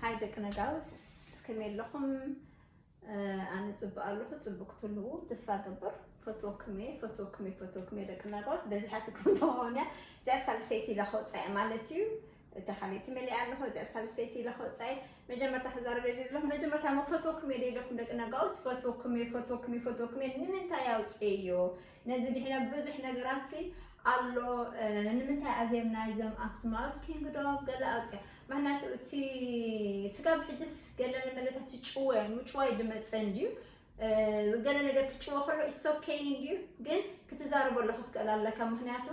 ሃይ ደቂ ነጋውስ፣ ከመይ ኣለኹም? ኣነ ጽቡቅ ኣለኹ። ጽቡቅ ክትህልዉ ተስፋ ገብር። ፈትወኩም እየ፣ ፈትወኩም እየ፣ ፈትወኩም እየ ደቂ ነጋውስ። በዚሓትኩም ተኾንያ እዚኣ ሳልሰይቲ ኢለ ከውፅኣ እየ ማለት እዩ። እታ ካልኣይቲ መሊኣ ኣለኹ፣ እዚኣ ሳልሰይቲ ኢለ ከውፅኣ እየ። መጀመርታ ክዛረብ ደልየ ዘለኹ፣ መጀመርታ እሞ ፈትወኩም እየ ደይለኩም ደቂ ነጋውስ፣ ፈትወኩም እየ፣ ፈትወኩም እየ፣ ፈትወኩም እየ። ንምንታይ ኣውፅእዮ? ነዚ ድሕና ብዙሕ ነገራት ኣሎ። ንምንታይ ኣዜም ናይዞም ኣክሱማዊት ኪንግዶም ገለ ኣውፅያ? ምክንያቱ እቲ ስጋብ ሕጅስ ገለ ንመለታት ትጭወ ምጭዋይ ድመፀ እንድዩ። ገለ ነገር ክጭወ ከሎ ኢሶኬይ እንድዩ፣ ግን ክትዛረበሉ ክትክእል ኣለካ። ምክንያቱ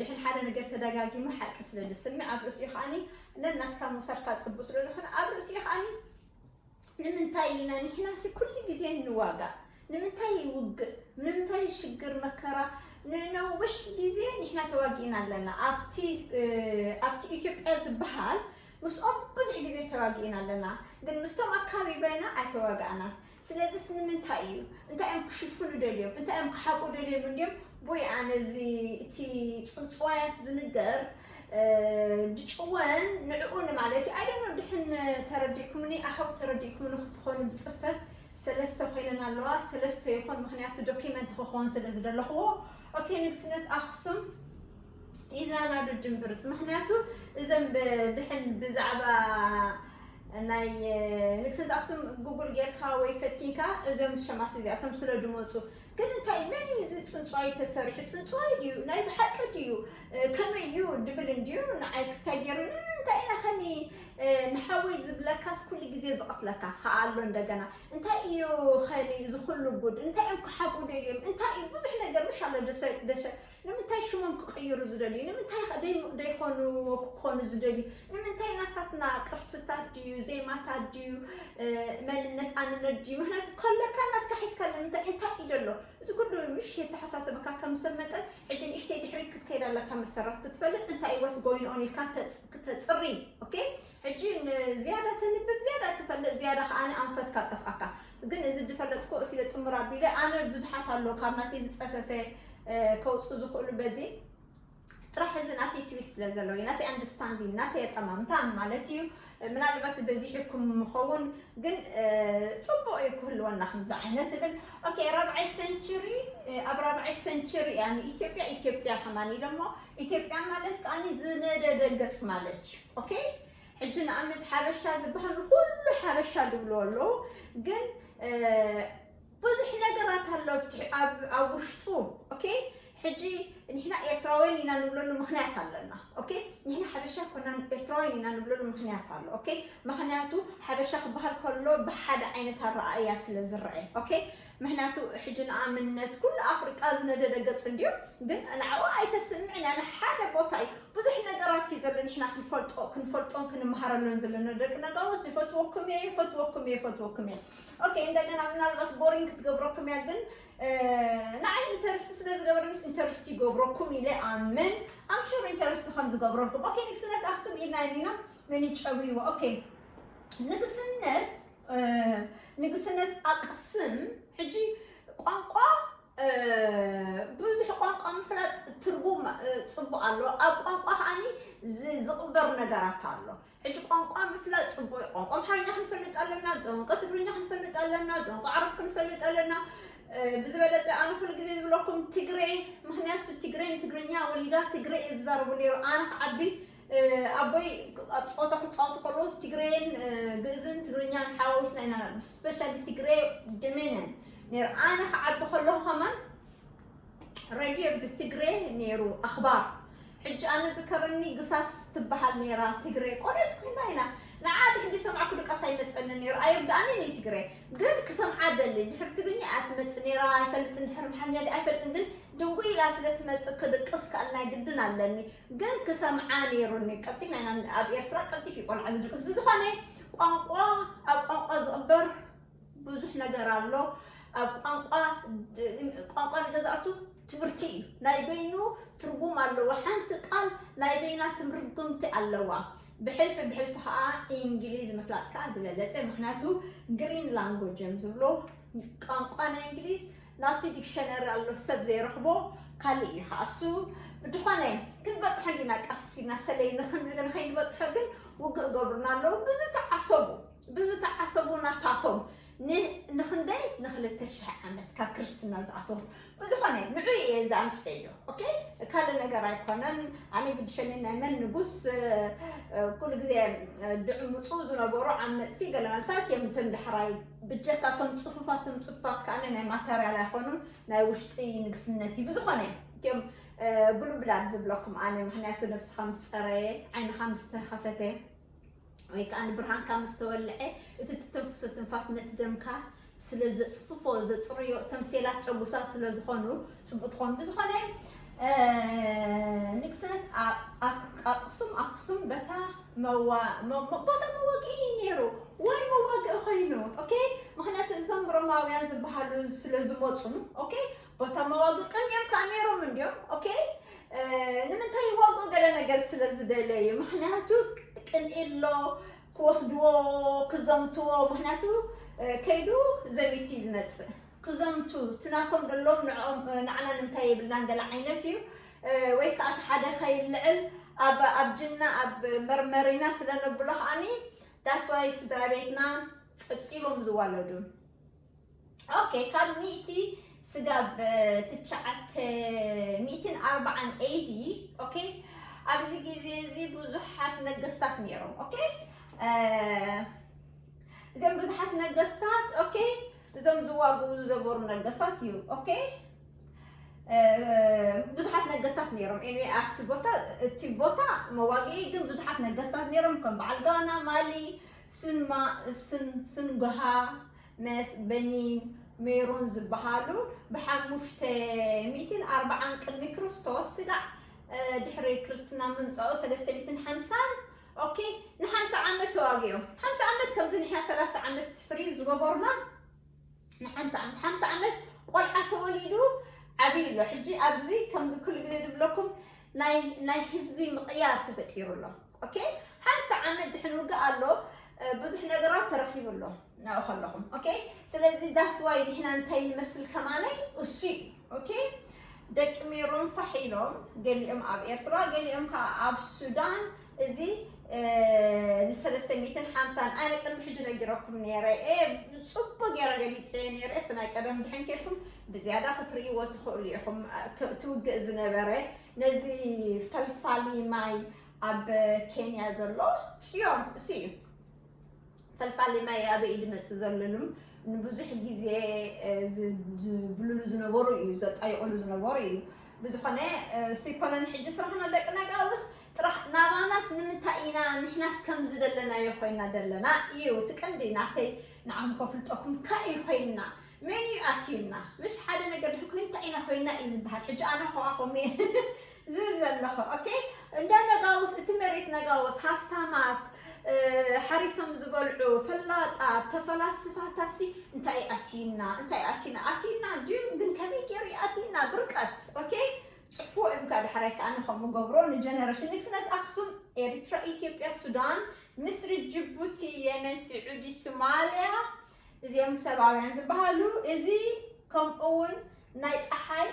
ድሕን ሓደ ነገር ተደጋጊሙ ሓቂ ስለ ዝስምዕ ኣብ ርእሲኡ ከዓኒ ነናትካ ምውሳድካ ፅቡቅ ስለ ዝኾነ ኣብ ርእሲኡ ከዓኒ ንምንታይ ኢና ንሕናሲ ኩሉ ግዜ ንዋጋእ? ንምንታይ ውግእ? ንምንታይ ሽግር መከራ? ንነዊሕ ግዜ ንሕና ተዋጊእና ኣለና። ኣብቲ ኣብቲ ኢትዮጵያ ዝበሃል ምስኦም ብዙሕ ግዜ ተዋጊእና ኣለና፣ ግን ምስቶም ኣካቢባይና ኣይተዋጋእናን። ስለዚስ ንምንታይ እዩ? እንታይ እዮም ክሽፍኑ ደልዮም? እንታይ እዮም ክሓብኡ ደልዮም እንድዮም? ቦይ ኣነ እዚ እቲ ፅንፅዋያት ዝንገር ድጭወን ንዕኡ ንማለት እዩ። ኣይደኖ ድሕን ተረዲእኩምኒ ኣሓው ተረዲእኩምኒ ክትኾኑ ብፅፈት ሰለስተ ኮይነን ኣለዋ። ሰለስተ ይኾን ምክንያቱ ዶኪመንት ክኾን ስለ ዝደለኽዎ። ኦኬ ንግስነት ኣክሱም ኢዛና ድጅምብርፅ ምክንያቱ እዞም ድሕን ብዛዕባ ናይ ንግስነት ኣክሱም ጉጉል ጌርካ ወይ ፈቲንካ እዞም ሸማት እዚኣቶም ስለ ድመፁ ግን እንታይ መን እዩ እዚ ፅንፅዋይ ተሰሪሑ? ፅንፅዋይ ድዩ? ናይ ብሓቂ ድዩ? ከመይ እዩ ድብል እንድዩ ንዓይ ክስታይ ገይሩ ንምንታይ ኢና ኸኒ ንሓወይ ዝብለካስ ኩሉ ግዜ ዝቐትለካ ከዓ ኣሎ እንደገና እንታይ እዩ ኸሊ እዚ ኩሉ ጉድ እንታይ እዮም ክሓብኡ ደልዮም እንታይ እዩ ብዙሕ ነገር ምሽ ኣሎ ደሰ ንምንታይ ሽሞም ክቕይሩ ዝደልዩ ንምንታይ ደይኮኑ ክኾኑ ዝደልዩ ንምንታይ ናታትና ቅርስታት ድዩ ዜማታት ድዩ መንነት ኣንነት ድዩ ምክንያቱ ከለካ ናትካ ሒዝካ ንምንታይ እንታይ እዩ ደሎ እዚ ኩሉ ምሽ የተሓሳሰበካ ከም ሰብ መጠን ሕጂ ንእሽተይ ድሕሪት ክትከይድ ኣለካ መሰረት ክትፈልጥ እንታይ was going on ኢልካ ተፅሪ okay ሕጂ ዝያዳ ተንብብ ዝያዳ ትፈልጥ ዝያዳ ከዓ ኣንፈትካ ጠፍኣካ ግን እዚ ድፈለጥኩ እሲለ ጥምር ኣቢለ ኣነ ብዙሓት ኣሎ ካብ ናተይ ዝፀፈፈ ከውፁ ዝኽእሉ በዚ ጥራሕ እዚ ናተይ ትዊስት ስለ ዘለዎ እዩ ናተይ ኣንደርስታንዲንግ ናተይ ኣጠማምታ ማለት እዩ ምናልባት በዚሕኩም ምኸውን ግን ፅቡቅ እዩ ክህልወና ከምዚ ዓይነት ብል ኦኬ ራብዓይ ሰንቸሪ ኣብ ራብዓይ ሰንቸሪ እያ ንኢትዮጵያ ኢትዮጵያ ከማን ኢሎሞ ኢትዮጵያ ማለት ከዓ ዝነደደ ገፅ ማለት እዩ ኦኬ ሕጂ ንኣብነት ሓበሻ ዝበሃል ንኩሉ ሓበሻ ዝብልዎ ኣለዉ ግን ብዙሕ ነገራት ኣሎ ኣብ ውሽጡ ኦኬ ሕጂ ንሕና ኤርትራውያን ኢና ንብለሉ ምክንያት ኣለና ኦኬ ንሕና ሓበሻ ኮና ኤርትራውያን ኢና ንብለሉ ምክንያት ኣሎ ኦኬ ምክንያቱ ሓበሻ ክበሃል ከሎ ብሓደ ዓይነት ኣረኣእያ ስለ ዝረአ ኦኬ ምክንያቱ ሕጂ ንኣምነት ኩሉ ኣፍሪቃ ዝነደደ ገጽ እንድዩ ግን ንዓኡ ኣይተስምዕን እያ ሓደ ቦታ እዩ ብዙሕ ነገራት እዩ ዘሎ ንሕና ክንፈልጦ ክንፈልጦን ክንመሃረሉን ዘለና ደቂ ነጋውስ ይፈትወኩም እየ ይፈትወኩም እየ ይፈትወኩም እየ ኦኬ እንደገና ምናልባት ቦሪንግ ክትገብረኩም እያ ግን ንዓይ ኢንተርስቲ ስለ ዝገበረንስ ኢንተርስቲ ይገብረኩም ኢለ ኣምን ኣምሹር ኢንተርስቲ ከም ዝገብረኩም ኦኬ ንግስነት ኣክሱም ኢልና ኒና መን ይጨብይዎ ኦኬ ንግስነት ንግስነት ኣቅስም ሕጂ ቋንቋ ብዙሕ ቋንቋ ምፍላጥ ትርጉም ፅቡቅ ኣሎ ኣብ ቋንቋ ከዓኒ ዝቕበር ነገራት ኣሎ ሕጂ ቋንቋ ምፍላጥ ፅቡቅ እዩ ቋንቋ ኣምሓርኛ ክንፈልጥ ኣለና ቋንቋ ትግርኛ ክንፈልጥ ኣለና ቋንቋ ዓረብ ክንፈልጥ ኣለና ብዝበለፀ ኣነ ኩሉ ግዜ ዝብለኩም ትግሬ ምክንያቱ ትግሬ ንትግርኛ ወሊዳ ትግሬ እዩ ዝዛረቡ ነይሩ ኣነ ክዓቢ ኣቦይ ኣብ ፀወታ ክፃወቱ ከለዎስ ትግሬን ግእዝን ትግርኛን ሓዋዊስና ኢና ስፔሻሊ ትግሬ ድሜነን ነይሩ ኣነ ክዓቢ ከለኹ ከማን ረድዮ ብትግሬ ነይሩ ኣኽባር ሕጂ ኣነ ዝከረኒ ግሳስ ትበሃል ነይራ ትግሬ ቆልዑት ኮይና ኢና ንዓ ድሕሪ ሰማዕኩ ድቃስ ኣይመፀኒ ነይሩ ኣይርድኣኒ ኒ ትግሬ ግን ክሰምዓ ደሊ ድሕሪ ትግርኛ እያ ትመፅእ ነይራ ኣይፈልጥን ድሕሪ ምሓርኛ ድኣ ኣይፈልጥን ግን ድንጉ ኢላ ስለ ትመፅእ ክድቅስ ከኣል ናይ ግድን ኣለኒ ግን ክሰምዓ ነይሩኒ ቀልጢፍና ኢና ኣብ ኤርትራ ቀልጢፍ እዩ ቆልዓ ዝድቅስ ብዝኾነ ቋንቋ ኣብ ቋንቋ ዝቕበር ብዙሕ ነገር ኣሎ ኣብ ቋንቋ ቋንቋ ንገዛእቱ ትምህርቲ እዩ ናይ በይኑ ትርጉም ኣለዎ ሓንቲ ቃል ናይ በይና ትምርጉምቲ ኣለዋ ብሕልፊ ብሕልፊ ከዓ እንግሊዝ ምፍላጥ ከዓ ዝበለፀ ምክንያቱ ግሪን ላንጎጅ እዮም ዝብሎ ቋንቋ ናይ እንግሊዝ ናቱ ዲክሸነሪ ኣሎ ሰብ ዘይረኽቦ ካልእ እዩ ከኣሱ ብድኾነ ክንበፅሖ እንዲና ቀስ ኢና ሰለይ ንኸይንበፅሖ ግን ውግእ ገብሩና ኣለዉ። ብዝተዓሰቡ ብዝተዓሰቡ ናታቶም ን- ንኽንደይ ንክልተ ሽሕ ዓመት ካብ ክርስትና ዝኣተዉ። ብዝኾነ ንዑ እየ ዝኣምፅኦ እዩ። ኦኬ፣ ካልእ ነገር ኣይኮነን። ኣነ ግድሸኒ ናይ መን ንጉስ ኩሉ ግዜ ድዕምፁ ዝነበሩ ዓመፅቲ ገለመልታት እዮም። እቶም ዳሕራይ ብጀካቶም ፅፉፋቶም ፅፉፋት ከኣነ ናይ ማተርያል ኣይኮኑን፣ ናይ ውሽጢ ንግስነት እዩ። ብዝኾነ እቲኦም ብሉብላድ ዝብለኩም ኣነ፣ ምክንያቱ ነብስኻ ምስ ፀረየ ዓይንኻ ምስ ተኸፈተ ወይ ከዓ ንብርሃንካ ምስ ተወልዐ እቲ ትተንፍሶ ትንፋስ ነቲ ደምካ ስለ ዘፅፍፎ ዘፅርዮ እቶም ሴላት ሕጉሳት ስለ ዝኾኑ ፅቡቅ ትኾኑ። ብዝኾነ ንግስነት ኣክሱም ኣክሱም በታ ቦታ መወግኢ ነይሩ ወይ መዋግኢ ኮይኑ። ኦኬ፣ ምክንያቱ እዞም ሮማውያን ዝበሃሉ ስለ ዝመፁ ኦኬ፣ ቦታ መዋግኢ ቅንዮም ከዓ ነይሮም እንዲዮም። ኦኬ፣ ንምንታይ ይዋግኡ ገለ ነገር ስለ ዝደለዩ፣ ምክንያቱ ቅንኢ ኣሎ ክወስድዎ ክዘምትዎ፣ ምክንያቱ ከይዱ ዘሚቱ እዩ ዝመፅእ። ክዘምቱ እቲ ናቶም ደሎም ንዕኦም ንዓና ንምንታይ የብልናን ገለ ዓይነት እዩ። ወይ ከዓ እቲ ሓደ ከይልዕል ኣብ ኣብጅና ኣብ መርመሪና ስለ ነብሎ ከዓኒ that's why ስድራ ቤትና ፀብፂቦም ዝዋለዱ። ኦኬ፣ ካብ ሚእቲ ስጋብ ትሽዓተ ሚእትን ኣርባዓን ኤዲ። ኦኬ፣ ኣብዚ ግዜ እዚ ብዙሓት ነገስታት ነይሮም። ኦኬ፣ እዚኦም ብዙሓት ነገስታት ኦኬ፣ እዞም ዝዋግኡ ዝነበሩ ነገስታት እዩ። ኦኬ፣ ብዙሓት ነገስታት ነይሮም። ኤኒዌይ ኣብቲ ቦታ እቲ ቦታ መዋግኢ ግን ብዙሓት ነገስታት ነይሮም፣ ከም በዓል ጋና፣ ማሊ፣ ስንማ፣ ስን ስንጎሃ፣ መስ፣ በኒን፣ ሜሮን ዝበሃሉ ብሓሙሽተ ሚእትን ኣርባዓን ቅድሚ ክርስቶስ ስጋዕ ድሕሪ ክርስትና ምምፃኡ ሰለስተ ሚእትን ሓምሳን። ኦኬ፣ ንሓምሳ ዓመት ተዋጊኦም። ሓምሳ ዓመት ከምዚ ንሕና ሰላሳ ዓመት ፍሪ ዝገበሩና ንሓምሳ ዓመት ሓምሳ ዓመት ቆልዓ ተወሊዱ ዓብይ ኣሎ። ሕጂ ኣብዚ ከምዚ ኩሉ ግዜ ዝብለኩም ናይ ናይ ህዝቢ ምቕያር ተፈጢሩ ኣሎ። ኦኬ፣ ሓምሳ ዓመት ድሕን ውግእ ኣሎ። ብዙሕ ነገራት ተረኺቡ ኣሎ ናብኡ ከለኹም። ኦኬ፣ ስለዚ that's why ንሕና እንታይ ንመስል ከማነይ እሱ እዩ። ኦኬ፣ ደቂ ሜሮን ፋሕ ኢሎም፣ ገሊኦም ኣብ ኤርትራ፣ ገሊኦም ከዓ ኣብ ሱዳን። እዚ ንሰለስተ ሚእትን ሓምሳን ኣነ ቅድሚ ሕጂ ነጊረኩም ነይረ። ጽቡቅ ገይረ ገሊጸዮ ነይረ። እቲ ናይ ቀደም ድሕን ኬድኩም ብዝያዳ ክትርእይዎ ትኽእሉ ኢኹም። እቲ ውግእ ዝነበረ ነዚ ፈልፋሊ ማይ ኣብ ኬንያ ዘሎ ጽዮን እሱ እዩ። ፈልፋሊ ማይ ኣበይ ድመጽእ ዘለሉም ንብዙሕ ግዜ ዝብልሉ ዝነበሩ እዩ፣ ዘጣይቕሉ ዝነበሩ እዩ። ብዝኾነ እሱ ይኮነን ሕጂ ስራሕና ደቂ ነጋውስ ጥራሕ ናባናስ ንምንታይ ኢና ንሕናስ ከምዚ ደለናዮ ኮይና ደለና እዩ እቲ ቀንዲ ናተይ። ንዓኹም ከፍልጠኩም እንታይ እዩ ኮይንና፣ መን እዩ ኣትዩና? ምሽ ሓደ ነገር ድሕር ኮይኑ እንታይ ኢና ኮይንና እዩ ዝበሃል። ሕጂ ኣነ ከዋኹም እየ ዝብል ዘለኹ። ኦኬ፣ እንደ ነጋውስ እቲ መሬት ነጋውስ ሃፍታማት ሓሪሶም ዝበልዑ ፈላጣት ተፈላስፋታሲ እንታይ ኣትዩና? እንታይ ኣትዩና? ኣትዩና ድዩ ግን ከመይ ገይሩ እዩ ኣትዩና? ብርቀት። ኦኬ፣ ፅሕፉ እምካ ድሕራይ ከዓ ንከምኡ ገብሮ ንጀነሬሽን ንግስነት ኣክሱም ኤርትራ ኢትዮጵያ ሱዳን ምስሪ ጅቡቲ የመን ስዑዲ ሶማልያ እዚኦም ሰብኣውያን ዝበሃሉ እዚ ከምኡ እውን ናይ ፀሓይ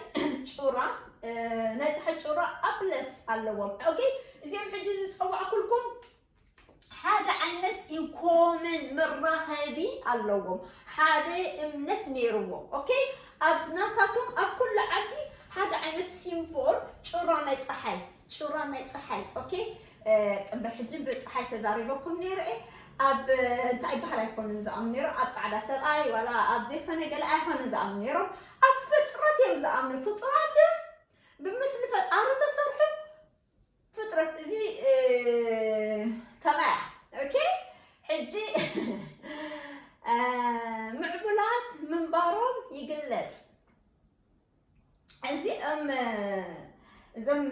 ጩራ ናይ ፀሓይ ጩራ ኣፕለስ ኣለዎም። ኦኬ፣ እዚኦም ሕጂ ዝፀዋዕኩልኩም ሓደ ዓይነት ኢኮመን መራኸቢ ኣለዎም። ሓደ እምነት ነይርዎም። ኦኬ፣ ኣብ ናታቶም ኣብ ኩሉ ዓዲ ሓደ ዓይነት ሲምቦል ጩራ ናይ ፀሓይ ጩራ ናይ ፀሓይ። ኦኬ፣ ቅንበር ሕጂ ብፀሓይ ተዛሪበኩም ነይረ እየ። ኣብ እንታይ ይበሃል ኣይኮኑን ዝኣምኑ ነይሮም። ኣብ ፃዕዳ ሰብኣይ ዋላ ኣብ ዘይኮነ ገለ ኣይኮነ ዝኣምኑ ነይሮም። ኣብ ፍጥረት እዮም ዝኣምኑ። ፍጡራት እዮም፣ ብምስሊ ፈጣሪ ተሰርሑ ፍጥረት። እዚ ከማያ። ኦኬ፣ ሕጂ ምዕቡላት ምንባሮም ይግለፅ። እዚኦም እዞም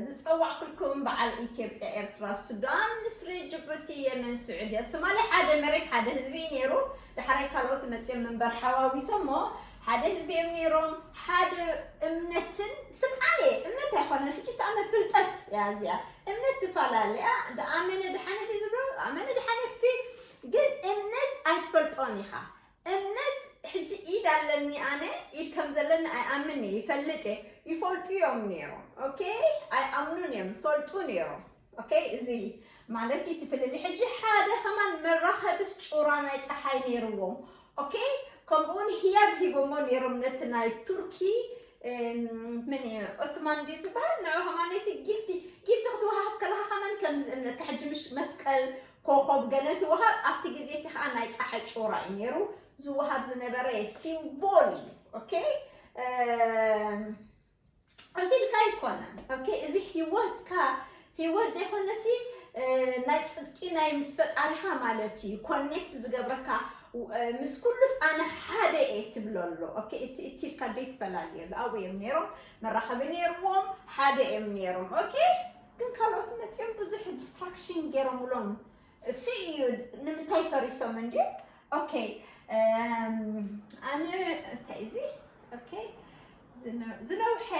ዝፀዋዕኩልኩም በዓል ኢትዮጵያ ኤርትራ ሱዳን ምስሪ ጅቡቲ የመን ስዑድያ ሶማልያ ሓደ መሬት ሓደ ህዝቢ እዩ ነይሩ። ዳሕራይ ካልኦት መፅኦም ምንበር ሓዋዊሶሞ ሓደ ህዝቢ እዮም ነይሮም። ሓደ እምነትን ስልጣነ እምነት ኣይኮነን ሕጂ ተኣመ ፍልጠት እያ እዚኣ። እምነት ትፈላለያ። ደኣመነ ድሓነ ድዩ ዝብሎ ኣመነ ድሓነ ፊ ግን እምነት ኣይትፈልጦን ኢኻ። እምነት ሕጂ ኢድ ኣለኒ ኣነ ኢድ ከም ዘለኒ ኣይኣምን እየ ይፈልጥ እየ። ይፈልጡ እዮም ነይሮም። ኦኬ፣ ኣይኣምኑን እዮም ይፈልጡ ነይሮም። ኦኬ፣ እዚ ማለት እዩ እቲ ፍልልይ። ሕጂ ሓደ ከማን መራኸብስ ጩራ ናይ ፀሓይ ነይርዎም። ኦኬ፣ ከምኡ እውን ህያብ ሂቦሞ ነይሮም ነቲ ናይ ቱርኪ፣ እም፣ ምን እዩ፣ ዑስማን ድዩ ዝበሃል? ንዑ ከማን ሲ ጊፍቲ፣ ጊፍቲ ክትወሃብ ከለኻ ከማን ከምዚ እምነትካ ሕጂ ምሽ መስቀል፣ ኮኸብ ገለ ትወሃብ። ኣብቲ ግዜ እቲ ከዓ ናይ ፀሓይ ጩራ እዩ ነይሩ። ዝወሃብ ዝነበረ ሲምቦል እዩ። ኦኬ፣ እም፣ እዚ ኢልካ ኣይኮነን። ኦኬ፣ እዚ ህይወትካ፣ ህይወት ዘይኮነሲ፣ እ፣ ናይ ጽድቂ ናይ ምስ ፈጣሪኻ ማለት እዩ ኮኔክት ዝገብረካ፣ እ፣ ምስ ኩሉስ ኣነ ሓደ እየ ትብሎ ኣሎ። ኦኬ፣ እቲ፣ እቲ ኢልካ ደይ ትፈላልየ ኣሎ። ኣብኡ እዮም ነይሮም፣ መራኸቢ ነይርዎም፣ ሓደ እዮም ነይሮም። ኦኬ፣ ግን ካልኦት መጺኦም ብዙሕ ዲስትራክሽን ገይሮምሎም። እሱ እዩ ንምንታይ ፈሪሶም እንድዩ። ኦኬ፣ እም፣ ኣነ እንታይ እዚ፣ ኦኬ፣ ዝነ-፣ ዝነውሐ፣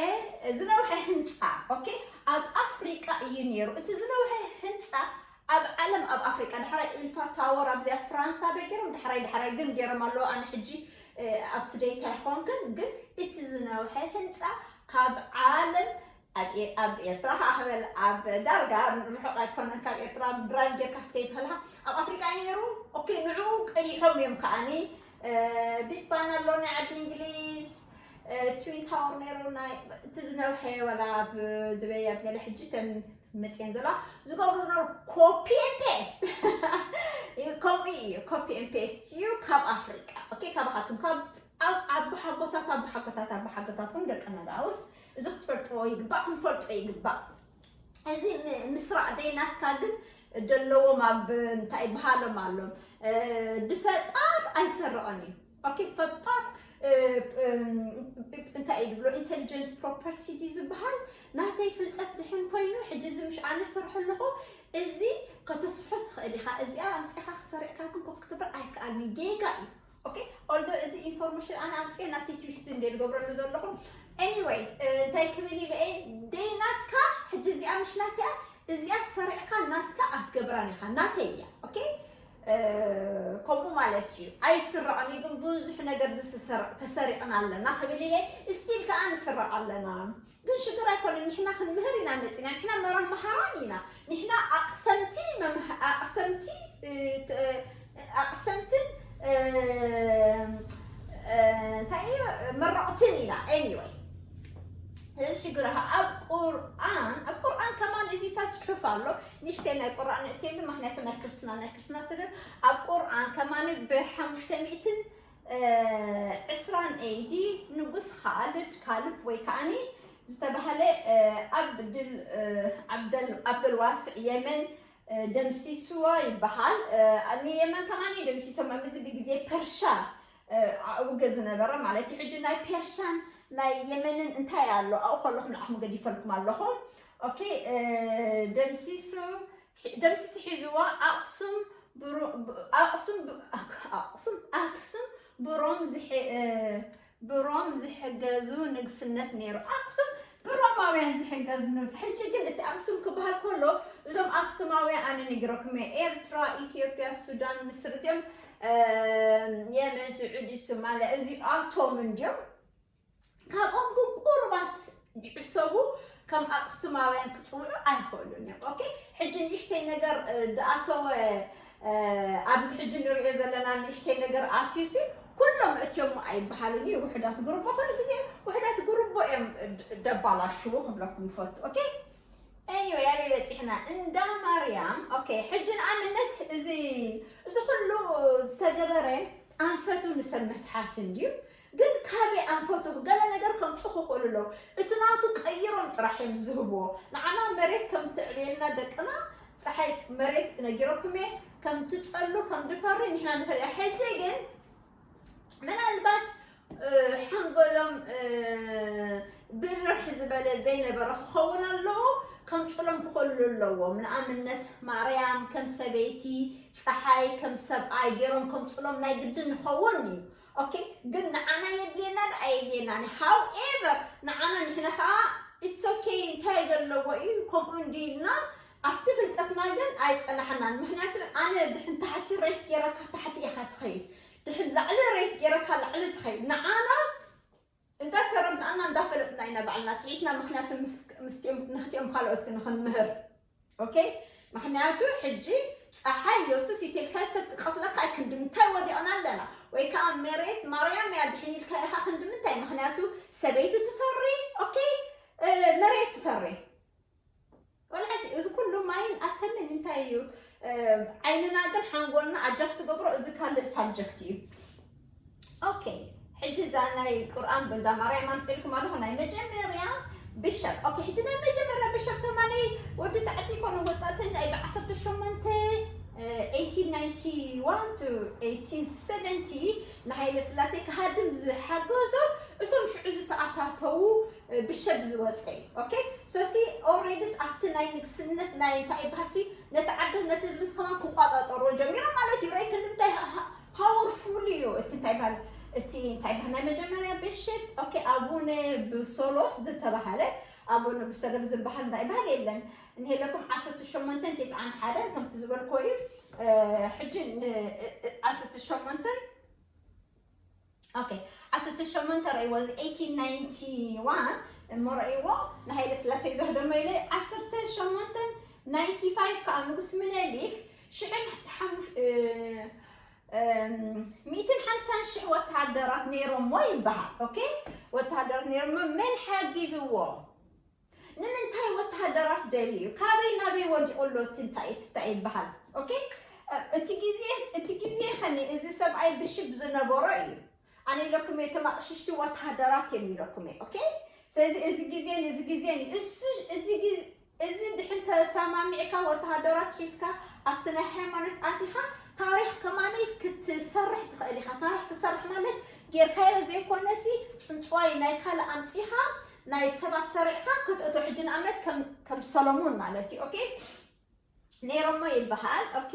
ዝነውሐ ህንፃ፣ ኦኬ፣ ኣብ ኣፍሪቃ እዩ ነይሩ። እቲ ዝነውሐ ህንፃ ኣብ ዓለም፣ ኣብ ኣፍሪቃ፣ ዳሕራይ ኢልፋ ታወር ኣብዚኣ ፍራንሳ ዶ ገይሮም፣ ዳሕራይ፣ ዳሕራይ ግን ገይሮም ኣለዉ። ኣነ ሕጂ፣ እ፣ ኣብ ቱደይት ኣይኮንክን፣ ግን እቲ ዝነውሐ ህንፃ ካብ ዓለም ኣብ ኤ-፣ ኣብ ኤርትራ ከኣ ክበል፣ ኣብ ዳርጋ ርሑቕ ኣይኮነን ካብ ኤርትራ ድራይቭ ጌርካ ክትከይድ ከለኻ፣ ኣብ ኣፍሪቃ እዩ ነይሩ። ኦኬ፣ ንዕኡ ቀሊሖም እዮም ከኣኒ፣ እ፣ ቢግ ባን ኣሎ ናይ ዓዲ እንግሊዝ፣ እ፣ ትዊን ታወር ነይሩ፣ ናይ እቲ ዝነውሐ፣ ወላ ኣብ ዱበይ ኣብ ገለ ሕጂ ተን መጽየን ዘለዋ ዝገብሩ ዝነበሩ ኮፒ ኤን ፔስት። ከምኡ እዩ፣ ኮፒ ኤን ፔስት እዩ ካብ ኣፍሪቃ። ኦኬ፣ ካባኻትኩም ካብ ኣብ ኣቦሓጎታት፣ ኣቦሓጎታት፣ ኣቦሓጎታትኩም ደቂ ነጋውስ፣ እዚ ክትፈልጥዎ ይግባእ፣ ክንፈልጦ ይግባእ። እዚ ም-፣ ምስራቕ ደይናትካ ግን ደለዎም ኣብ እንታይ ይበሃሎም ኣሎ፣ እ፣ ድፈጣር ኣይሰርቕን እዩ። ኦኬ፣ ፈጣር፣ እ፣ እም፣ እንታይ እዩ ዝብሎ፣ ኢንቴሊጀንት ፕሮፐርቲ ድዩ ዝበሃል? ናተይ ፍልጠት ድሕን ኮይኑ፣ ሕጂ እዚ ምሽ ኣነ ሰርሖ ኣለኹ፣ እዚ ከተስፍሖ ትኽእል ኢኻ። እዚኣ ኣምጺኻ ክሰርዕካ ግን ኮፍ ክትብል ኣይከኣልን፣ ጌጋ እዩ። ኦኬ፣ ኦልዶ እዚ ኢንፎርሜሽን ኣነ ኣምጽኤ ናተይ ትዊስት እንደ ዝገብረሉ ዘለኹ። ኤኒወይ፣ እ፣ እንታይ ክብል ኢለ እየ፣ ደይ ናትካ፣ ሕጂ እዚኣ ምሽ ናተይ እያ፣ እዚኣ ሰሪዕካ ናትካ ኣትገብራን ኢኻ፣ ናተይ እያ። ኦኬ፣ እ፣ ከምኡ ማለት እዩ። ኣይስረቕን እዩ፣ ግን ብዙሕ ነገር ዝስሰር-፣ ተሰሪቕና ኣለና ክብል ኢለ፣ ስቲል ከኣ ንስረቕ ኣለና። ግን ሽግር ኣይኮነን፣ ንሕና ክንምህር ኢና መጺና፣ ንሕና መራ መሃራን ኢና፣ ንሕና ኣቕሰምቲ መምሃ-፣ ኣቕሰምቲ፣ እ፣ ት-፣ ኣቕሰምትን፣ እ፣ እ፣ እንታይ እዩ፣ መረቕትን ኢና። ኤኒወይ፣ እዚ ሽግር ኣኸ ኣብ ቁርኣን፣ ኣብ ቁርኣን ከማን እዚታት ጽሑፍ ኣሎ። ንእሽተይ ናይ ቁርኣን እትየሉ፣ ምኽንያቱ ናይ ክርስትና፣ ናይ ክርስትና ስለ ኣብ ቁርኣን ከማን ብሓሙሽተ ሚእትን፣ እ፣ ዕስራን ኤ ዲ ንጉስ ኻልድ፣ ካልብ ወይ ከኣኒ ዝተባህለ፣ እ፣ ኣብድል፣ እ፣ ዓብደል፣ ዓብደልዋስዕ የመን፣ እ፣ ደምሲስዋ ይበሃል። እ፣ ንየመን ከማን ደምሲሶም፣ ኣብዚ ብግዜ ፐርሻ፣ እ፣ ኣውገ ዝነበረ ማለት እዩ። ሕጂ ናይ ፐርሻን ናይ የመንን እንታይ ኣሎ ኣብኡ ከለኹም ንዓኹም ገዲፈልኩም ኣለኹ። ኦኬ፣ እ፣ ደምሲሱ፣ ሒ-፣ ደምሲሱ ሒዝዋ ኣኽሱም ብሩ-፣ ብ-፣ ኣኽሱም ብ-፣ ኣክ-፣ ኣኽሱም፣ ኣክሱም ብሮም ዝሐ-፣ እ፣ ብሮም ዝሕገዙ ንግስነት ነይሩ። ኣክሱም ብሮማውያን ዝሕገዙ ንግስ-፣ ሕጂ ግን እቲ ኣክሱም ክበሃል ከሎ እዞም ኣክሱማውያን ኣነ ነጊረኩም እየ። ኤርትራ፣ ኢትዮጵያ፣ ሱዳን፣ ምስር እዚኦም፣ እ፣ የመን፣ ስዑዲ፣ ሶማልያ እዚኣቶም እንድዮም። ካብኦም ግን ቁሩባት ዝዕሰቡ ከም ኣክሱማውያን ክጽውዑ ኣይኽእሉን እዮም። ኦኬ፣ ሕጂ ንእሽተይ ነገር፣ እ፣ ዝኣተወ፣ እ፣ ኣብዚ ሕጂ ንሪኦ ዘለና ንእሽተይ ነገር ኣትዩሲ ኩሎም እትዮም ኣይበሃሉን እዩ። ውሕዳት ጉርቦ ኩሉ ግዜ ውሕዳት ጉርቦ እዮም ድ-፣ ደባላሽዉ ክብለኩም ይፈቱ። ኦኬ፣ ኤኒወይ፣ ኣበይ በጺሕና? እንዳ ማርያም። ኦኬ፣ ሕጂ ንኣብነት እዚ፣ እዚ ኩሉ ዝተገበረ ኣንፈቱ ንሰብ መስሓት እንድዩ። ግን ካበይ ኣንፈቱ ገለ ነገር ከምጽኡ ክኽእሉ ኣለዉ። እቲ ናቱ ቀይሮም ጥራሕ እዮም ዝህብዎ። ንዓና መሬት ከም ትዕብየልና ደቅና፣ ጸሓይ መሬት ነጊረኩም እየ፣ ከም ትጸሉ፣ ከም ድፈሪ ንሕና ንፈልያ። ሕጂ ግን ምናልባት፣ እ፣ ሓንጎሎም፣ እ፣ ብርሕ ዝበለ ዘይነበረ ክኸውን ኣለዎ፣ ከምጽሎም ክኽእሉ ኣለዎም። ንኣብነት ማርያም ከም ሰበይቲ፣ ጸሓይ ከም ሰብኣይ ገይሮም ከምጽሎም ናይ ግድን ንኸውን እዩ። ኦኬ፣ ግን ንዓና የድልየና ዶ ኣየድልየናን? ሃውኤቨር፣ ንዓና ንሕና ኸኣ ኢትስ ኦኬ፣ እንታይ ዘለዎ እዩ፣ ከምኡ እንዲልና ኣብቲ ፍልጠትና ግን ኣይጸናሕናን። ምኽንያቱ ኣነ ድሕን ታሕቲ ሬት ገይረካ ታሕቲ ኢኻ ትኸይድ፣ ድሕን ላዕሊ ሬት ገይረካ ላዕሊ ትኸይድ። ንዓና እንዳተረዳእና እንዳፈለጥና ኢና ባዕልና ትሒትና፣ ምኽንያቱ ምስ-፣ ምስቲኦም፣ ናህቲኦም ካልኦት ክንምህር። ኦኬ፣ ምክንያቱ ሕጂ ፀሓይ የሱስ ይቴልካ ሰብ ክቐትለካ እዩ። ክንዲ ምንታይ ወዲቕና ኣለና? ወይ ከዓ መሬት ማርያም እያ ድሕን ኢልካ ኢኻ። ክንዲ ምንታይ? ምክንያቱ ሰበይቲ ትፈሪ፣ ኦኬ፣ መሬት ትፈሪ። ወላ ሓንቲ እዚ ኩሉ ማይን ኣተምን እንታይ እዩ? ዓይንና ግን ሓንጎልና ኣጃስ ትገብሮ፣ እዚ ካልእ ሳብጀክት እዩ። ኦኬ፣ ሕጂ እዛ ናይ ቁርኣን በንዳ ማርያም ኣምፅልኩም ኣለኹ። ናይ መጀመርያ ብሸፕ፣ ኦኬ፣ ሕጂ ናይ መጀመርያ ብሸፕ ከማነይ ወዲ ተዓዲ ኮነ ወፃእተኛ እዩ። ብ ዓሰርተ ሸሞንተ eighteen ninety-one to eighteen seventy ንሃይለ ስላሴ ክሃድም ዝሓገዞ እቶም ሽዑ ዝተኣታተዉ ብሸብ ዝወፀ እዩ። ኦኬ፣ ሶሲ ኦልሬዲስ ኣብቲ ናይ ንግስነት ናይ እንታይ ይበሃሲ ነቲ ዓዲ ነቲ ህዝብስ ከማን ክቋፃፀርዎ ጀሚሮም ማለት እዩ። ራይ ክልምታይ ሃወርፉል እዩ። እቲ እንታይ ይበሃል እቲ እንታይ ይበሃል ናይ መጀመርያ ብሸብ፣ ኦኬ፣ ኣቡነ ብሶሎስ ዝተባሃለ፣ ኣቡነ ብሰለፍ ዝበሃል እንታይ ይበሃል የለን። እንሄለኩም ዓሰርተ ሸሞንተን ተስዓን ሓደን ከምቲ ዝበልኮ እዩ። ሕጂ ዓሰርተ ሸሞንተን ኦኬ፣ ዓሰርተ ሸሞንተ ረእይዎ፣ እዚ eighteen ninety-one እሞ ረእይዎ፣ ንሃይለ ስላሴ ዘህደሞ ኢለ። ዓሰርተ ሸሞንተ ninety-five ከዓ ንጉስ ምኒልክ ሽሕን ሓሙሽ- እ፣ እም፣ ሚእትን ሓምሳን ሽሕ ወተሃደራት ነይሮሞ ይበሃል። ኦኬ፣ ወተሃደራት ነይሮሞ። መን ሓጊዝዎ? ንምንታይ ወተሃደራት ደልዩ? ካበይ ናበይ ወዲቑ ኣሎ? እቲ እንታይ እቲ እንታይ ይበሃል? ኦኬ፣ እቲ ግዜ እቲ ግዜ ኸኒ እዚ ሰብኣይ ብሽብ ዝነበሮ እዩ። ኣነ ኢለኩም እየ፣ እቶም ኣቕሽሽቲ ወተሃደራት እዮም ኢለኩም እየ። ኦኬ፣ ስለዚ እዚ ግዜን እዚ ግዜን እዩ። እሱ እዚ ግዜ እዚ ድሕን ተሰማሚዕካ ወተሃደራት ሒዝካ ኣብቲ ናይ ሃይማኖት ኣቲኻ ታሪኽ ከማነይ ክትሰርሕ ትኽእል ኢኻ። ታሪኽ ክትሰርሕ ማለት ጌርካዮ ዘይኮነሲ ጽንጽዋይ ናይ ካልእ ኣምጺኻ ናይ ሰባት ሰሪዕካ ክትእቶ። ሕጂ ንኣብነት ከም ከም ሰሎሞን ማለት እዩ። ኦኬ፣ ነይሮሞ ይበሃል። ኦኬ፣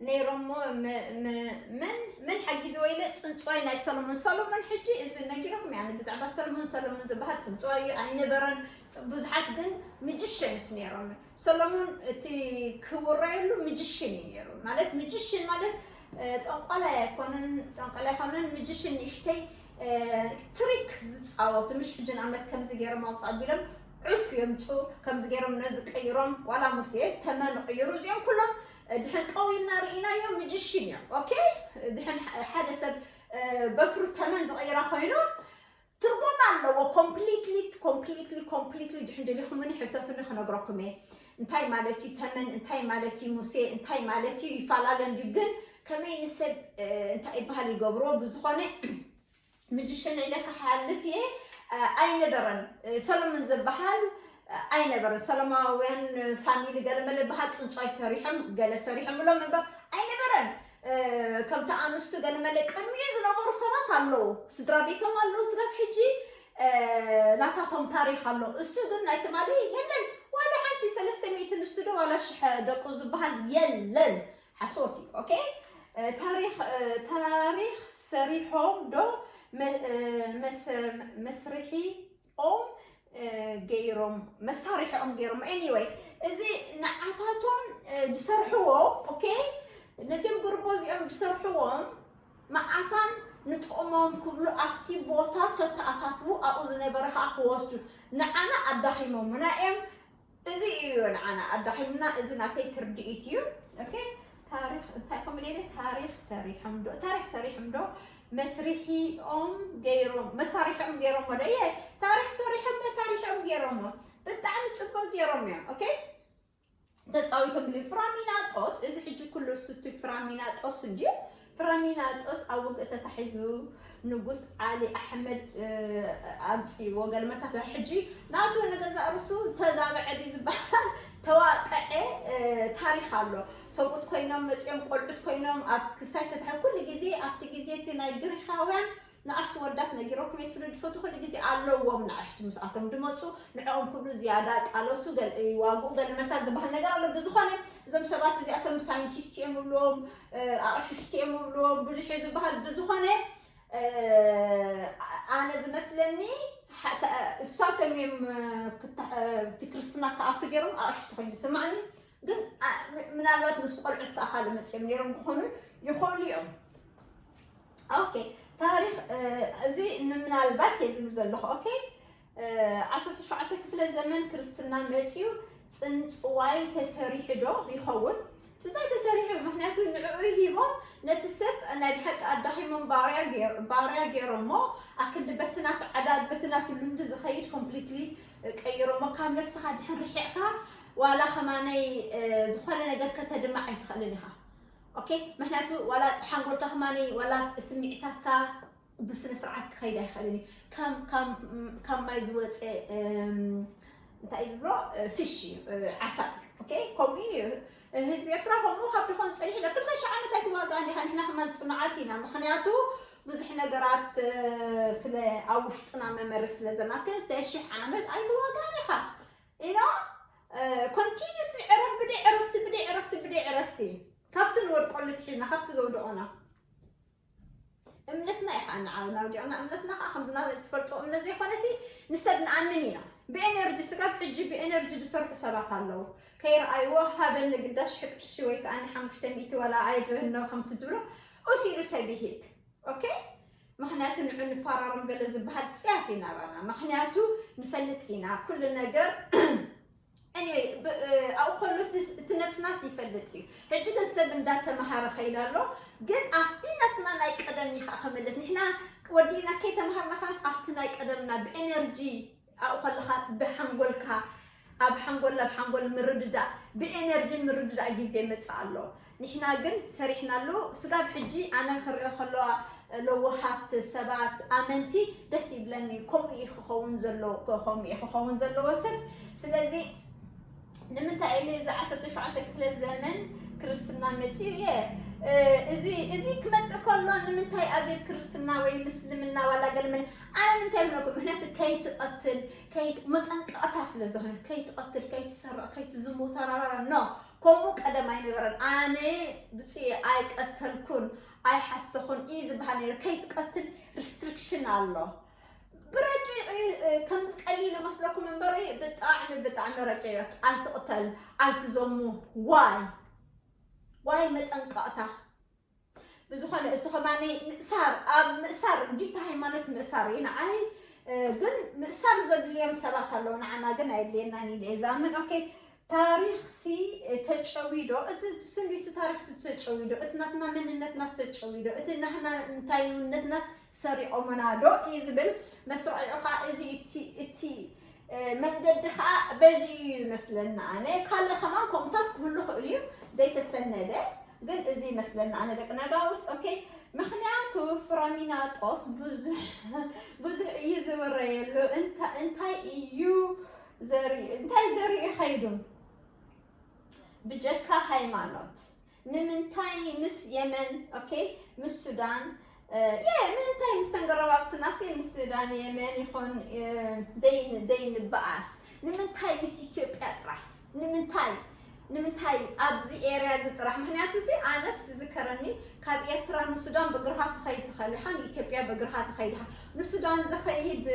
ነይሮሞ መ- መ- መን መን ሓጊዝዎ ኢለ ጽንጽዋይ ናይ ሰሎሞን። ሰሎሞን ሕጂ እዚ ነጊረኩም እያ ብዛዕባ ሰሎሞን። ሰሎሞን ዝበሃል ጽንጽዋይ እዩ ኣይነበረን። ብዙሓት ግን ምጅሽንስ ነይሮም። ሰሎሞን እቲ ክውረየሉ ምጅሽን እዩ ነይሩ። ማለት ምጅሽን ማለት እ፣ ጠንቋላይ ኣይኮነን፣ ጠንቋላይ ኣይኮነን፣ ምጅሽን ንእሽተይ እ፣ ትሪክ ዝፃወቱ፣ ምሽ ሕጂ ንኣብነት ከምዚ ገይሮም ኣውፃ ኣቢሎም ዑፍ የምፁ፣ ከምዚ ገይሮም ነዚ ቀይሮም፣ ዋላ ሙሴ ተመን ቀይሩ፣ እዚኦም ኩሎም እ፣ ድሕን ቀዊልና ርኢናዮ ምጅሽን እዮም። ኦኬ፣ ድሕን ሐ- ሓደ ሰብ እ፣ በትሩ ተመን ዝቐይራ ኮይኑ ትርጉም ኣለዎ። ኮምፕሊትሊ ኮምፕሊትሊ ኮምፕሊትሊ ድሕን ደሊኹምኒ ሕተቱኒ ክነግረኩም እየ። እንታይ ማለት እዩ ተመን? እንታይ ማለት እዩ ሙሴ? እንታይ ማለት እዩ? ይፈላለ እንድዩ፣ ግን ከመይ ንሰብ እ፣ እንታይ ይበሃል ይገብርዎ። ብዝኾነ ምጅሽን ኢለ ክሓልፍ እየ። እ፣ ኣይነበረን እ፣ ሰሎሞን ዝበሃል እ፣ ኣይነበረን። ሰሎማውያን ፋሚሊ ገለመለ በሃል ጽንጻይ ሰሪሖም ገለ ሰሪሖም ብሎም እምበር ኣይነበረን። እ፣ ከምቲ ኣንስቱ ገለመለ ቅድሚኡ ዝነበሩ ሰባት ኣለዉ፣ ስድራ ቤቶም ኣለዉ። ስጋብ ሕጂ እ፣ ናታቶም ታሪኽ ኣሎ። እሱ ግን ናይ ትማሊ የለን። ዋላ ሓንቲ ሰለስተ ሚእቲ ኣንስቱ ዶ ዋላ ሽሕ ደቁ ዝበሃል የለን። ሓሶት እዩ። ኦኬ፣ እ፣ ታሪኽ እ፣ ታሪኽ ሰሪሖም ዶ መ- እ፣ መስ- መስርሒኦም እ፣ ገይሮም መሳርሒኦም ገይሮም። ኤኒወይ፣ እዚ ንዓታቶም እ፣ ዝሰርሕዎም፣ ኦኬ፣ ነዚኦም ጉርቦ እዚኦም ዝሰርሕዎም መዓታን ንጥቕሞም ክብሉ ኣብቲ ቦታ ከተኣታትዉ ኣብኡ ዝነበረ ከዓ ክወስዱ ንዓና ኣዳኺሞምና እዮም። እዚ እዩ ንዓና ኣዳኺሙና። እዚ ናተይ ትርድኢት እዩ። ኦኬ፣ ታሪኽ እንታይ ከም ኢለ ታሪኽ ሰሪሖም ዶ ታሪኽ ሰሪሖም ዶ መስርሒኦም ገይሮም መሳርሒኦም ገይሮም ወደ እየ ታሪኽ ሰሪሖም መሳርሒኦም ገይሮም ብጣዕሚ ጽቡቅ ገይሮም እዮም። ኦኬ፣ ተጻዊቶም ብሉ ፍራሚናጦስ። እዚ ሕጂ ኩሉ ስቱ ፍራሚናጦስ እንድዩ። ፍራሚናጦስ ኣብ ውግእ ተታሒዙ ንጉስ ዓሊ ኣሕመድ እ፣ ኣምጺዎ ገልመታት። ሕጂ ናቱ ንገዛእ ርሱ ተዛብዐ ድዩ ዝበሃል ተዋቀዐ እ፣ ታሪኽ ኣሎ። ሰብኡት ኮይኖም መጺኦም ቆልዑት ኮይኖም ኣብ ክሳይ ተታሒ ኩሉ ግዜ ኣብቲ ግዜ እቲ ናይ ግሪኻውያን ንኣሽቱ ወዳት ነጊሮኩም እየ ስለ ዝፈቱ ኩሉ ግዜ ኣለዎም ንኣሽቱ ምስኣቶም ድመጹ ንዕኦም ኩሉ ዝያዳ ቃለሱ ገል- ይዋግኡ ገልመታት ዝበሃል ነገር ኣሎ። ብዝኾነ እዞም ሰባት እዚኣቶም ሳይንቲስት እዮም እብልዎም እ፣ ኣቕሽሽቲ እዮም እብልዎም ብዙሕ እዩ ዝበሃል። ብዝኾነ እ፣ ኣነ ዝመስለኒ ሓ- ተ- እሳቶም እዮም እ፣ ክታ- እ፣ እቲ ክርስትና ክኣቱ ገይሮም ኣቕሽቲ ኮይኑ ዝስማዕኒ። ግን ኣ- ም- ምናልባት ምስ ቆልዑት ከዓ ካልእ መፅኦም ነይሮም ክኾኑ ይኽእሉ እዮም። ኦኬ፣ ታሪኽ እ፣ እዚ ንምናልባት እየ ዝብል ዘለኹ። ኦኬ፣ እ፣ ዓሰርተ ሸውዓተ ክፍለ ዘመን ክርስትና መፅዩ ጽንጽዋይ ተሰሪሑ ዶ ይኸውን? ጽንጽዋይ ተሰሪሑ፣ ምኽንያቱ ንዕኡ ሂቦም ነቲ ሰብ ናይ ብሓቂ ኣዳኺሞም ባርያ ገይር-፣ ባርያ ገይሮሞ፣ ኣብ ክንዲ በቲ ናቱ ዓዳድ፣ በቲ ናቱ ልምዲ ዝኸይድ ኮምፕሊትሊ ቀይሮሞ። ካብ ነፍስኻ ድሕን ርሒቕካ ዋላ ከማነይ፣ እ፣ ዝኾነ ነገር ከተድምዕ ኣይትኽእልን ኢኻ። ኦኬ? ምኽንያቱ ዋላ ሓንጎልካ ከማነይ ዋላ ስምዒታትካ ብስነ ስርዓት ክኸይድ ኣይኽእልን እዩ። ከም፣ ከም፣ ከም ማይ ዝወፀ፣ እም፣ እንታይ እዩ ዝብሎ? ፊሽ እዩ፣ ዓሳ እዩ። ኦኬ? ከምኡ እዩ። ህዝቢ ኤርትራ ከምኡ ካብ ድኾን ፀኒሑ ለ-፣ ክልተ ሺሕ ዓመት ኣይትዋጋእን ኢኻ። ንሕና ከማን ፅኑዓት ኢና። ምኽንያቱ ብዙሕ ነገራት፣ እ፣ ስለ ኣብ ውሽጥና መመርስ ስለ ዘለና፣ ክልተ ሺሕ ዓመት ኣይትዋጋእን ኢኻ። ኢኖ፣ እ፣ ኮንቲኒስሊ ዕረፍ ብደይ ዕረፍቲ፣ ብደይ ዕረፍቲ፣ ብደይ ዕረፍቲ። ካብቲ ንወድቀሉ ትሒዝና፣ ካብቲ ዘውደቑና። እምነትና ኢኻ ንዓው-፣ ናውዲቕና። እምነትና ኸዓ ከምዚ ና-፣ ትፈልጦ እምነት ዘይኮነሲ ንሰብ ንኣምን ኢና። ብኤነርጂ ስጋብ ሕጂ ብኤነርጂ ዝሰርሑ ሰባት ኣለዉ። ከይረኣይዎ ሃበኒ ግዳ ሽሕ ቅርሺ ወይ ከዓ ሓሙሽተ ሚእቲ ዋላ ኣይግበህኖ ከምቲ ትብሎ፣ ኡስ ኢሉ ሰብ ይሂብ። ኦኬ? ምኽንያቱ ንዑ ንፈራረም ገለ ዝበሃል ጽያፍ ኢና ባና። ምኽንያቱ ንፈልጥ ኢና ኩሉ ነገር። Anyway፣ ብ-፣ እ፣ ኣብኡ ከሎ እቲ ስ-፣ እቲ ነብስናስ ይፈልጥ እዩ። ሕጂ ግን ሰብ እንዳተምሃረ ከይድ ኣሎ። ግን ኣብቲ ናትና ናይ ቀደም እዩ ከዓ ክምለስ። ንሕና ወዲና ከይተምሃርና ከዓስ ኣብቲ ናይ ቀደምና ብኤነርጂ ኣብኡ ከለኻ ብሓንጎልካ፣ ኣብ ሓንጎል፣ ኣብ ሓንጎል ምርድዳእ፣ ብኤነርጂ ምርድዳእ ግዜ ይመጽእ ኣሎ። ንሕና ግን ሰሪሕናሉ። ስጋብ ሕጂ ኣነ ክሪኦ ከለዋ ለዋሃት ሰባት፣ ኣመንቲ ደስ ይብለኒ። ከምኡ እዩ ክኸውን ዘለዎ፣ ከምኡ እዩ ክኸውን ዘለዎ ሰብ። ስለዚ ንምንታይ ኢለ እዚ ዓሰርተ ሸውዓተ ክፍለ ዘመን ክርስትና መጺኡ እየ፣ እ፣ እዚ፣ እዚ ክመጽእ ከሎ ንምንታይ ኣዜብ ክርስትና ወይ ምስልምና ዋላ ገለ ምን-፣ ኣነ ንምንታይ ይብለኩም? ምኽንያቱ ከይትቐትል፣ ከይት-፣ መጠንቀቕታ ስለ ዝኾነ፣ ከይትቐትል፣ ከይትሰርቕ፣ ከይትዝሙ፣ ተራራራ፣ ኖ። ከምኡ ቀደም ኣይነበረን። ኣነ ብጽየ ኣይቀተልኩን፣ ኣይሓሰኹን እዩ ዝበሃል ነይሩ። ከይትቀትል ሪስትሪክሽን ኣሎ። ብረቂቕ እዩ፣ እ፣ ከምዚ ቀሊል መስለኩም እምበሪ ብጣዕሚ፣ ብጣዕሚ ረቂቕ እዩ። ኣይትቕተል፣ ኣይትዘሙ። ዋይ? ዋይ መጠንቀቕታ? ብዝኾነ እሱ ከማኒ ምእሳር፣ ኣብ ምእሳር፣ እንዲታ ሃይማኖት ምእሳር እዩ ንዓይ፣ እ፣ ግን ምእሳር ዘድልዮም ሰባት ኣለዉ፣ ንዓና ግን ኣየድልየናን ኢለ እየ ዝኣምን። ኦኬ፣ ታሪኽሲ ተጨዊዶ? እዚ ስንዲቱ ታሪኽሲ ተጨዊዶ? እቲ ናትና መንነትናስ ተጨዊዶ? እቲ ናህና እንታይነትናስ ሰሪቖምና ዶ እዩ ዝብል መስርዒ ኸዓ እዚ እቲ፣ እቲ፣ እ፣ መንገዲ ኸዓ በዚ እዩ ዝመስለና። ኣነ ካልእ ከማን ከምኡታት ክህሉ ክእሉ እዩ ዘይተሰነደ፣ ግን እዚ ይመስለና ኣነ ደቂ ነጋውስ። ኦኬ፣ ምኽንያቱ ፍራሚናጦስ ብዙሕ፣ ብዙሕ እዩ ዝውረየሉ። እንታ-፣ እንታይ እዩ ዘርኢ-፣ እንታይ ዘሪኡ ኸይዱ? ብጀካ ሃይማኖት ንምንታይ ምስ የመን፣ ኦኬ፣ ምስ ሱዳን፣ እ፣ የ-፣ ምንታይ ምስ ተንገረባብትናስ ምስ ሱዳን የመን ይኾን፣ እ፣ ደይን-፣ ደይንበኣስ? ንምንታይ ምስ ኢትዮጵያ ጥራሕ? ንምንታይ? ንምንታይ ኣብዚ ኤርያ እዚ ጥራሕ? ምኽንያቱ እዚ ኣነስ ዝዝከረኒ ካብ ኤርትራ ንሱዳን በእግርኻ ትኸይድ ትኽእል ኢኻ፣ ንኢትዮጵያ በእግርኻ ትኸይድ ኢኻ። ንሱዳን ዝኸይድ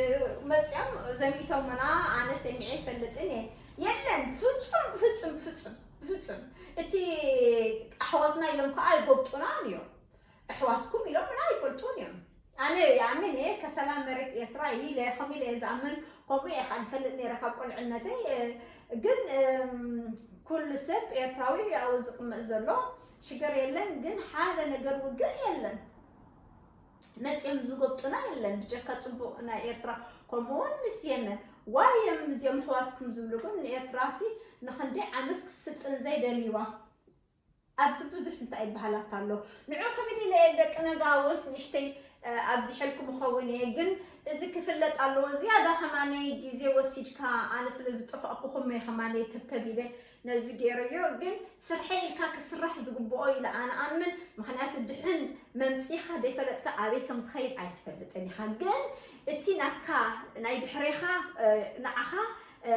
መፅኦም ዘሚቶምና ኣነ ሰሚዐ ይፈልጥን እየ። የለን፣ ብፍፁም፣ ብፍፁም፣ ብፍፁም፣ ብፍፁም። እቲ ኣሕዋትና ኢሎም ከዓ ኣይጎብጡናን እዮም። ኣሕዋትኩም ኢሎም ምና ይፈልጡን እዮም። ኣነ ይኣምን እየ ከሰላም መሬት ኤርትራ እዩ ኢለ፣ ከም ኢለ እየ ዝኣምን። ከምኡ እየ ከዓ ዝፈልጥ ነይረ ካብ ቁልዕነተይ። እ፣ ግን፣ እም፣ ኩሉ ሰብ ኤርትራዊ እዩ ኣብኡ ዝቕመጥ ዘሎ፣ ሽግር የለን። ግን ሓደ ነገር ውግእ የለን። መፅኦም ዝጎብጡና የለን፣ ብጀካ ፅቡቕ ናይ ኤርትራ። ከምኡውን ምስ የመን። ዋይ እዮም እዚኦም ኣሕዋትኩም ዝብሉ ግን ንኤርትራሲ ንኽንደይ ዓመት ክትስልጥን ዘይደልይዋ? ኣብዚ ብዙሕ እንታይ ይበሃላት ኣሎ። ንዑ ክብል ኢለ እየ ደቂ ነጋውስ ንእሽተይ፣ እ፣ ኣብዚሐልኩም እኸውን እየ። ግን እዚ ክፍለጥ ኣለዎ። ዝያዳ ከማነይ ግዜ ወሲድካ ኣነ ስለ ዝጠፋእኩኹም እየ ከማነይ ተብተብ ኢለ ነዚ ገይረዮ። ግን ስርሐ ኢልካ ክስራሕ ዝግብኦ ኢለ ኣነ ኣምን። ምኽንያቱ ድሕን መምጺኻ ዘይፈለጥካ ኣበይ ከም ትኸይድ ኣይትፈልጥን ኢኻ። ግን እቲ ናትካ ናይ ድሕሬኻ፣ እ፣ ንዓኻ፣ እ፣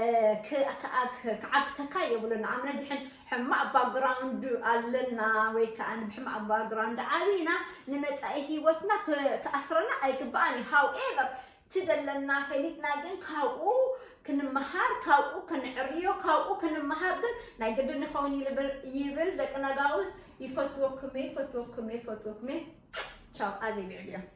ክ-፣ ክኣ-፣ ክ-፣ ክዓግተካ የብሉን። ንኣብነት ድሕን ሕማቕ ባክግራውንድ ኣለና ወይ ከኣ ብሕማቕ ባክግራውንድ ዓቢና ንመጻኢ ህይወትና ክ-፣ ክኣስረና ኣይግባእን እዩ። ሃውኤቨር እቲ ዘለና ፈሊጥና ግን ካብኡ ክንመሃር፣ ካብኡ ክንዕርዮ፣ ካብኡ ክንመሃር ግን ናይ ግድን ይኸውን ይብል፣ ይብል ደቂ ነጋውስ። ይፈትወኩም እየ፣ ይፈትወኩም እየ፣ ይፈትወኩም እየ። ቻው፣ ኣዘይ ብዕብዮ።